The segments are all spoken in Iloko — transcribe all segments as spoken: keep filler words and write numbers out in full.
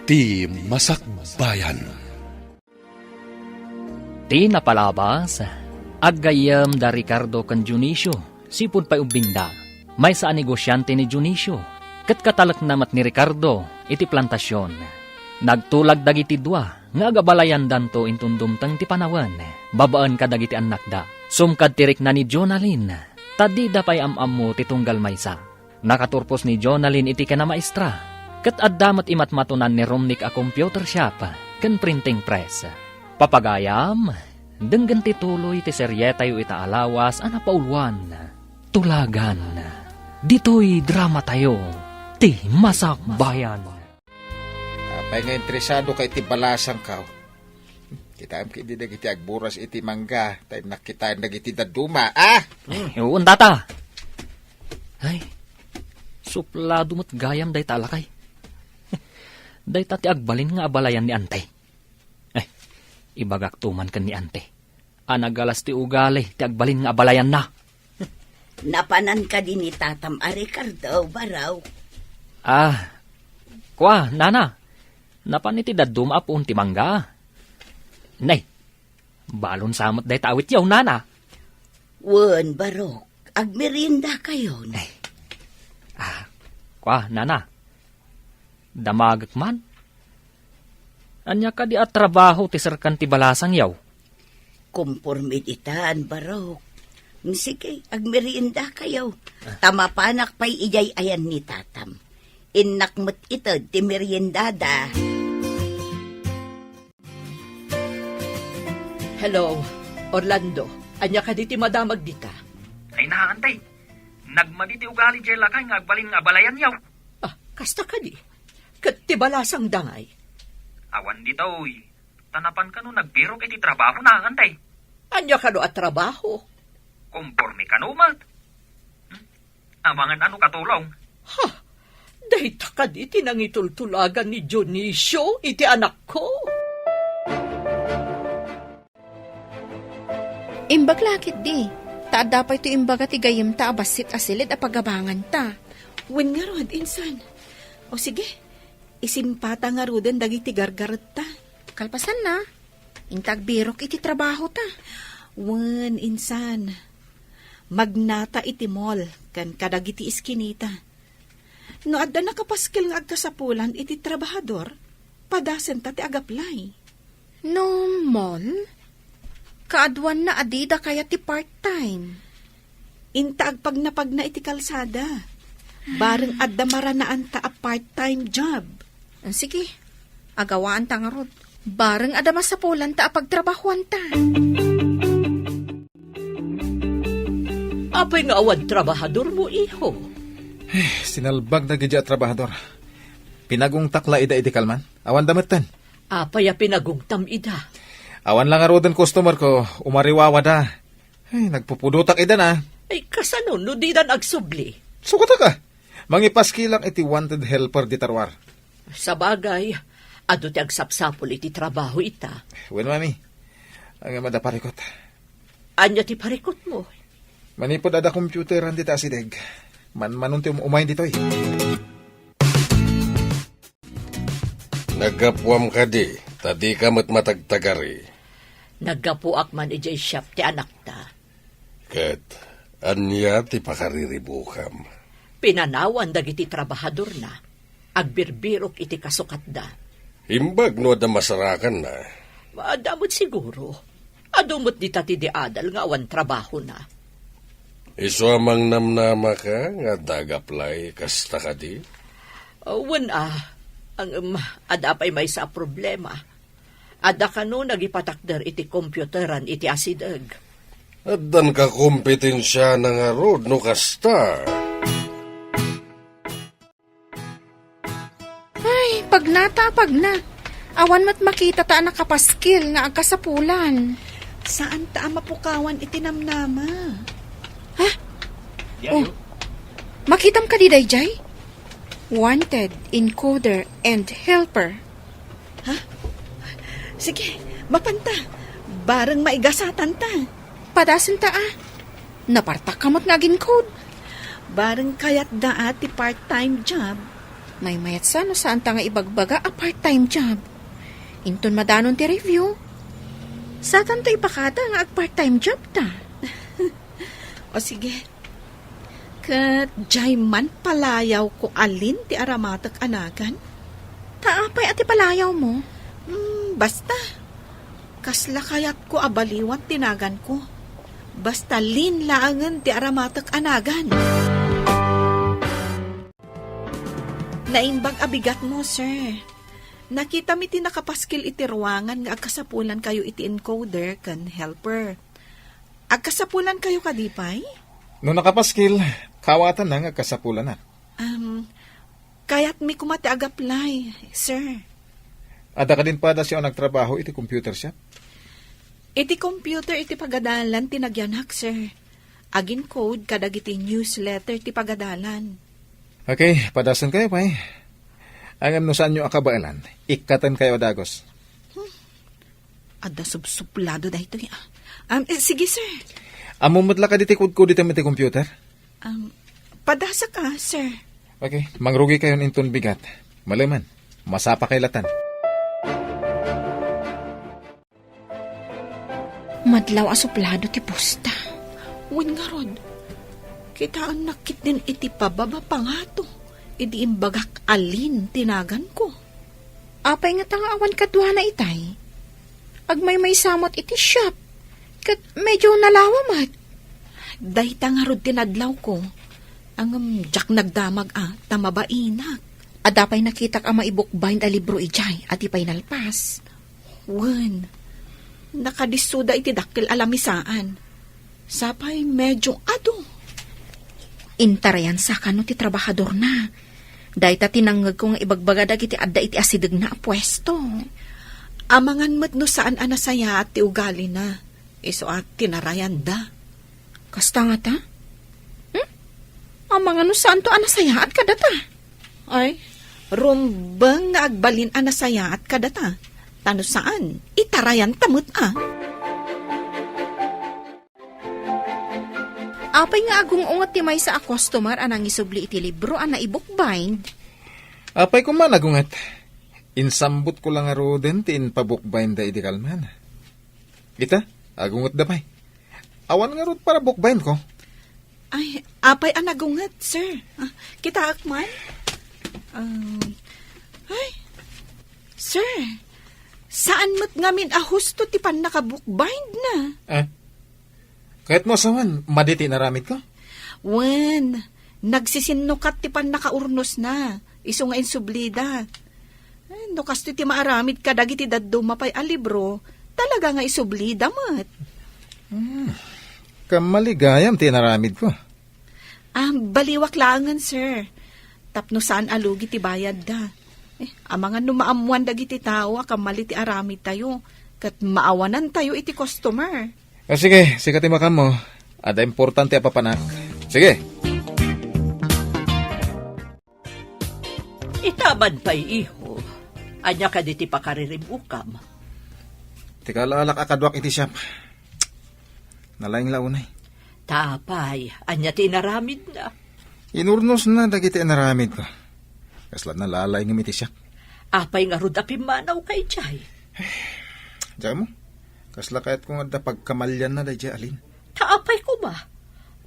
Ti Masakbayan. Ti napalabas, aggayyem da Ricardo ken Dionisio, sipud pay ubbingda. Maysa a negosiante ni Dionisio, ket katalekna met ni Ricardo iti plantasion. Nagtulag dagiti dua nga agabalayandanto inton dumteng ti panawen, babaen kadagiti annakda. Sumkad ti rikna ni Jonalyn, ta dida pay am-ammo ti tunggal maysa. Nakaturpos ni Jonalyn iti kinamaestra, ket adda met imatmatunan ni Romnick a computer shop ken printing press. Papagayam, denggen ti tuloy ti serietayo ita a lawas a napauluan, Tulagan. Ditoy dramatayo, Ti Masakbayan. Apay nga interesado ka iti balasangko? Kitaem ketdi dagiti agburas iti mangga, ta innak kitaen dagiti dadduma, ah? Eh, uwan data. Ay, suplado met gayam dayta a lakay. Dayta ti agbalin nga abalayan ni Ante. Eh, ibagakto man ken ni Ante a nagalas ti ugali ti agbalin nga abalayanna. Napanan kadi ni Tatam a Ricardo, Barok? Ah, kua, Nana. Napan iti dadduma a puon ti mangga. Nay, balon sa met dayta awityo, Nana. Wen, Barok, agmeriendakayon. Nay. Ah, kua, Nana. Damagek man. Ania kadi a trabaho ti serkan ti balasangyo? Komporme ditan, Barok. Sige, agmeriendakayo. Ta mapanak pay idiay ayan ni Tatam. Innak met ited ti meriendada. Hello, Orlando. Ania kadi ti madamag dita? Ay, naa, Ante. Nagmadi ti ugali diay lakay nga agbalin nga abalayanyo. Ah, kasta kadi. Ket ti balasangda ngay? Awan ditoy. Ta napan kano nagbirok iti trabahona, Ante. Ania kano a trabaho? Komporme kano met. Hmm? Amangan ano katulong? Ha? Dayta kadi ti nangitultulagan ni Dionisio iti anakko? Imbag la ketdi, ta adda pay ti imbaga ti gayyemta a bassit a siled a pagabanganta. Wen ngarud, insan. O sige, isimpata ngaruden dagiti gargaretta. Kalpasanna, inta agbirok iti trabahota. Wen, insan. Magnata iti mall ken kadagiti iskinita. No adda nakapaskil nga agkasapulan iti trabahador, padasenta ti agaplay. No mall? Kaaduanna a dida kayat ti part-time. Inta agpagnapagna iti kalsada. Bareng adda maranaanta a part-time job. Ah, sige, agawaanta ngarud. Bareng adda masapulanta a pagtrabahuanta. Apay nga awan trabahadormo, iho? Eh, sinalbag dagiti a trabahador. Pinagungtak la ida idi kalman. Awan da metten. Apay a pinagungtam ida? Awan la ngaruden customerko, umariwawada. Ay, nagpupudotak ida na. Ay, kasano no didan agsubli? Sukatak a. Mangipaskilak iti wanted helper dita ruar. Sabagay, adu ti agsapsapul iti trabaho ita. Wen, mami. Ang mada parikot. Ania ti parikotmo? Manipud adda computeran dita asideg. Manmanon ti um-, umay ditoy. Naggapuam kadi, ta dika met matagtagari. Naggapuak man idiay shop ti anakta. Ket ania ti pakariribukam? Pinanawan dagiti trabahadorna. Agbirbirok iti kasukatda. Imbag no adda masarakanna. Adda met siguro. Adu met dita ti di adal nga awan trabahona. Isu a mangnamnamaka nga adda agaplay kasta kadi? Wen a, ngem adda pay maysa a problema. Adda kano nagipatakder iti computeran iti asideg. Addan kakompetensiana ngarud no kasta. Ay, pagnata a pagna. Awan met makitata a nakapaskil nga agkasapulan. Saanta a mapukawan iti namnama. Ha? Oh. Makitam kadi daydiay? Wanted, encoder, and helper. Ha? Sige, mapanta. Bareng maigasatanta. Padasenta a. Napartak ka met nga agin-code. Bareng kayatda a ti part-time job. Maymayat sa no saanta nga ibagbaga a part-time job. Inton madanon ti review, satanto ipakada nga ag-part-time job ta. O sige. Ket diay man palayawko a Lynn ti aramatek a nagan? Ta apay a ti palayawmo? Hmm, basta. Kasla kayatko a baliwan ti naganko. Basta Lynn laengen ti aramatek a nagan. Naimbag a bigatmo, sir. Nakitami ti nakapaskil iti ruangan nga agkasapulankayo iti encoder ken helper. Agkasapulankayo kadi pay? No nakapaskil, kawatanna nga agkasapulanak. Um, kayatmi koma ti ag-apply, sir. Adda kadin padasyo a nagtrabaho iti computer shop? Iti computer iti pagadalan ti nagyanak, sir. Agin-code kadagiti newsletter ti pagadalan. Okay, padasenkayo pay. Ngem no saanyo a kabaelan, ikkatenkayo a dagus. Adda subsuplado daytoy, ah. Um, eh, sige, sir. Ammom met la kadi ti kudkod iti computer? Um, padasak, ah, sir. Okay, mangrugikayon inton bigat. Maleman, masapakay latan. Madlaw a suplado ti pusta. Wen ngarud, kitaennak ketdin iti pababa pangato idi imbagak a Lynn ti naganko. Apay ngata nga awan kaduana itay? Agmaymaysa met iti shop, ket medyo nalawa met. Dayta ngarud ti nadlawko, ngem diak nagdamag a ta mabainak. Adda pay nakitak a maibukbind a libro idiay, adi pay nalpas. Wen, nakadissoda iti dakkel a lamisaan. Sapay medyo adu. Intarayan sa kano ti trabahadorna. Dayta ti nangngegko nga ibagbaga dagiti adda iti asidegna a puesto. Amangan met no saan a nasayaat ti ugalina. Isu a tinarayanda. Kasta ngata? Hmm? Amangan no saanto a nasayaat kadata? Ay, rumbeng nga agbalin a nasayaat kadata. Ta no saan, itarayanta met a. Apay nga agung-unget ti maysa a customer a nangisubli iti libro a naibukbind? Apay koma nagunget? Insambotko la ngaruden ti impabukbindda idi kalman. Ita, agungetda pay. Awan ngarud para bukbindko. Ay, apay a nagunget, sir? Ah, kitaak man? Um, ay, sir, saan met ngamin a husto ti pannakabukbindna? Ah, kayatmo a sawen, madi ti inaramidko? Wen, nagsisinnukat ti pannakaurnosna, isu nga insublida. Ay, no kastoy ti maaramid kadagiti dadduma pay a libro, talaga nga isublida met. Hmm. Kammali gayam ti inaramidko. Ah, baliwak laengen, sir. Tapno saan a lugi ti bayadda. Eh, amangan no maammoan dagiti tao a kammali ti aramidtayo, ket maawanantayo iti customer. Ah, sige, sika ti makammo. Adda importante a papanak. Sige. Itaman pay, iho. Ania kadi ti pakaririb-ukam? Ti kaalaalak a kaduak iti siap. Nalaing la unay. Ta apay, ania ti inaramidna? Inurnosna dagiti inaramidko. Kasla nalalaingem iti siak. Apay ngarud a pimmanawka idiay? Diak ammo, kasla kayatko nga adda pagkamalianna daydiay a Lynn. Ta apay koma,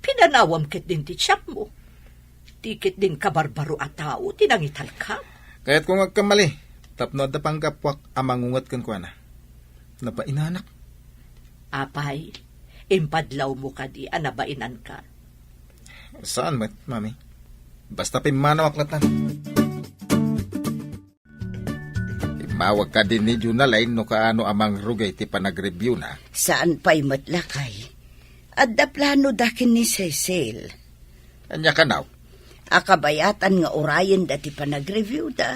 pinanawam ketdin ti siapmo. Ti ketdin kabarbaro a tao ti nangitalka. Kayatko nga agkamali, tapno adda panggapuak a mangunget kenkuana. Nabainanak. Apay, impadlawmo kadi a nabainanka? Saan met, Mami. Basta pimmanawak latta. Immawag kadi ni Jonalyn no kaano a mangrugay ti panagreviewna. Saan pay met, lakay. Adda planoda ken ni Cecil. Ania kano? A kabayatan nga urayenda ti panagreviewda,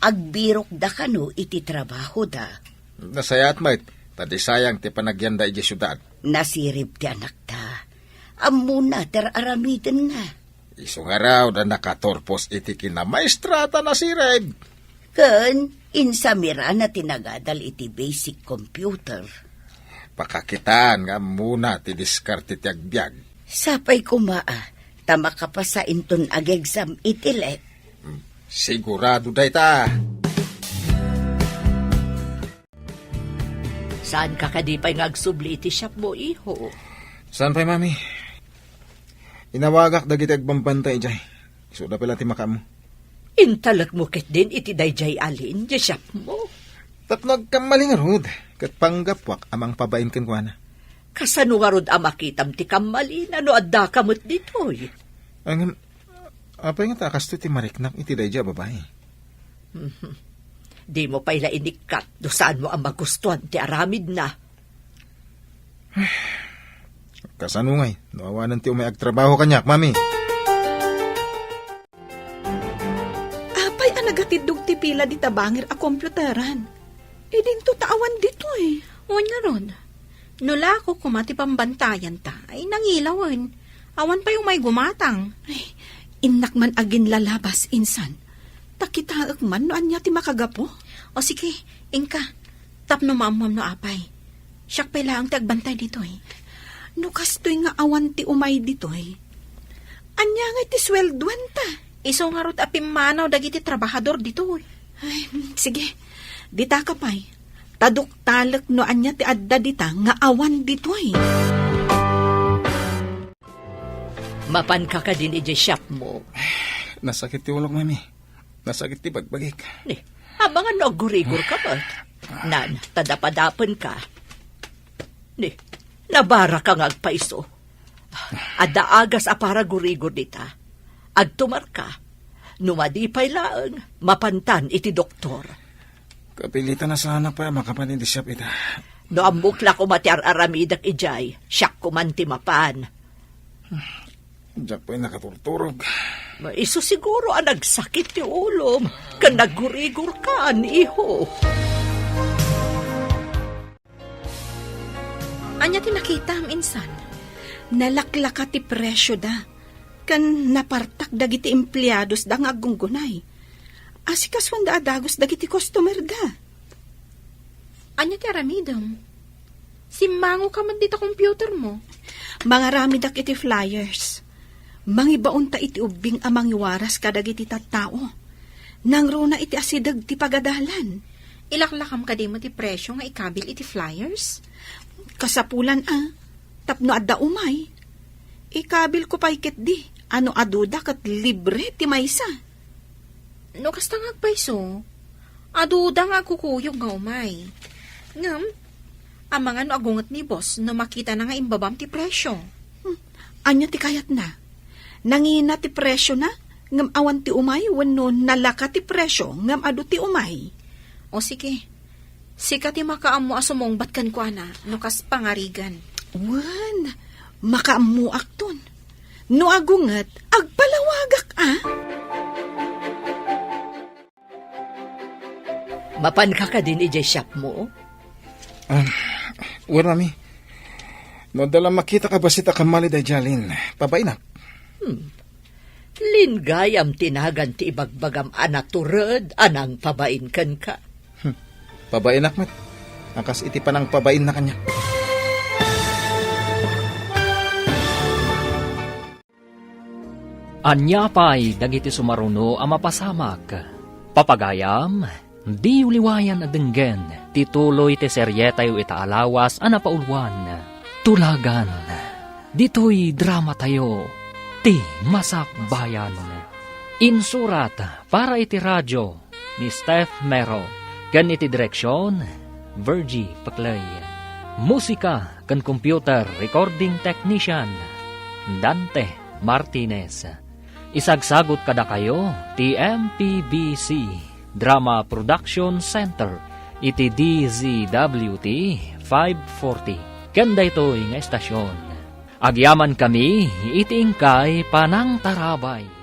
agbirokda kano iti trabahoda. Nasayaat met, ta di sayang ti panagyanda idiay siudad. Nasirib ti anakta. Ammona ti ar-aramidenna. Isu ngarud a nakaturpos iti kinamaestrata, nasirib. Ken insamirana ti nagadal iti basic computer. Pakakitaan nga ammona ti diskarte ti agbiag. Sapay koma a, ta makapasa inton ag-exam iti let. Hmm. Sigurado dayta. Saanka kadi pay nga agsubli iti shopmo, iho? Saan pay, Mami? Inawagak dagiti agbambantay idiay. Isuda pay la ti makaammo. Intalekmo ketdin iti daydiay alin, diay shopmo? Tapno agkammali ngarud, ket panggapuak a mangpabain kenkuana. Kasano ngarud a makitam ti kammalina no addaka met ditoy? Ngem, apay ngata a kastoy ti mariknak iti daydiay a babai? Mhm. Dimo pay la inikkat no saanmo a magustuan ti aramidna. Kasano ngay no awanen ti umay agtrabaho kaniak, Mami? Apay a nagatiddog ti pila dita bangir a komputaran? Idinto ta awan ditoy. Wen ngarud, no lako koma ti pambantayanta, ay nangilawen. Awan pay umay gumatang. Ay, innak man aginlalabas, insan. Ta kitaek man no ania ti makagapu. O sige, inka. Tapno maammuam no apay. Siak pay laeng ti agbantay ditoy. No kastoy nga awan ti umay ditoy, ania ngay ti sueldoanta? Isu ngarud a pimmanaw dagiti trabahador ditoy. Ay, sige. Ditaka pay. Ta duktalek no ania ti adda dita nga awan ditoy. Mapanka kadin idiay shopmo? Nasakit ti ulok, Mami. Nasakit ti bagbagik. Ni, amangan no aggurigor ka met. Nan, ta dapadapen ka. Ni, nabara ka nga agpaiso. Adda agas a para gurigor dita. Agtumar ka. No madi pay laeng, mapantan iti doktor. Kapilitan a sana pay a makapan iti shop ita. No ammok la koma ti ar-aramidek idiay, siak koman ti mapan. Diak pay nakaturturog. Isu siguro a nagsakit ti ulom, ken naggurigor kan, iho. Ania ti nakitam, insan? Nalaklaka ti presioda, ken napartak dagiti empleadosda nga aggunggunay. Asikasuanda a dagus dagiti customerda. Ania ti aramidem? Simmangoka met dita computermo. Mangaramidak iti flyers. Mangibaonta iti ubbing a mangiwaras kadagiti tattao. Nangruna iti asideg ti pagadalan. Ilaklakam kadi met ti presio nga ikabil iti flyers? Kasapulan a, tapno adda umay. Ikabilko pay ketdi, a no aduda ket libre ti maysa. No kasta nga agpayso, aduda nga agkukuyog nga umay. Ngem, amangan no agunget ni boss no makitana nga imbabam ti presio. Hmm, ania ti kayatna? Nangina ti presiona, ngem awan ti umay wenno nalaka ti presio, ngem adu ti umay? O sige, sika ti makaammo a sumungbat kenkuana no kas pangarigan. Wen, makaammoakton. No agunget, agpalawagak a. Mapanka kadin idiay shopmo? Ah, wen, Mami. No adda la makitak a bassit a kammali daydiay alin, pabainak. Hmm. Linggayam ti nagan ti ibagbagam a natured a nangpabain kenka. Hmm. Pabainak met. A kas iti panangpabainna kaniak. Ania pay dagiti sumaruno a mapasamak? Papagayam, diyo liwayan a denggen ti tuloy ti serietayo ita a lawas a napauluan, Tulagan. Ditoy dramatayo, Ti Masakbayan. Insurat para iti radio, ni Steph Mero, ken iti direksion, Virgie Paclay. Musika ken computer recording technician, Dante Martinez. Isagsagut kadakayo ti M P B C Drama Production Center iti D Z W T five forty. Ken daytoy nga estasion, agyamankami iti inkay panangtarabay.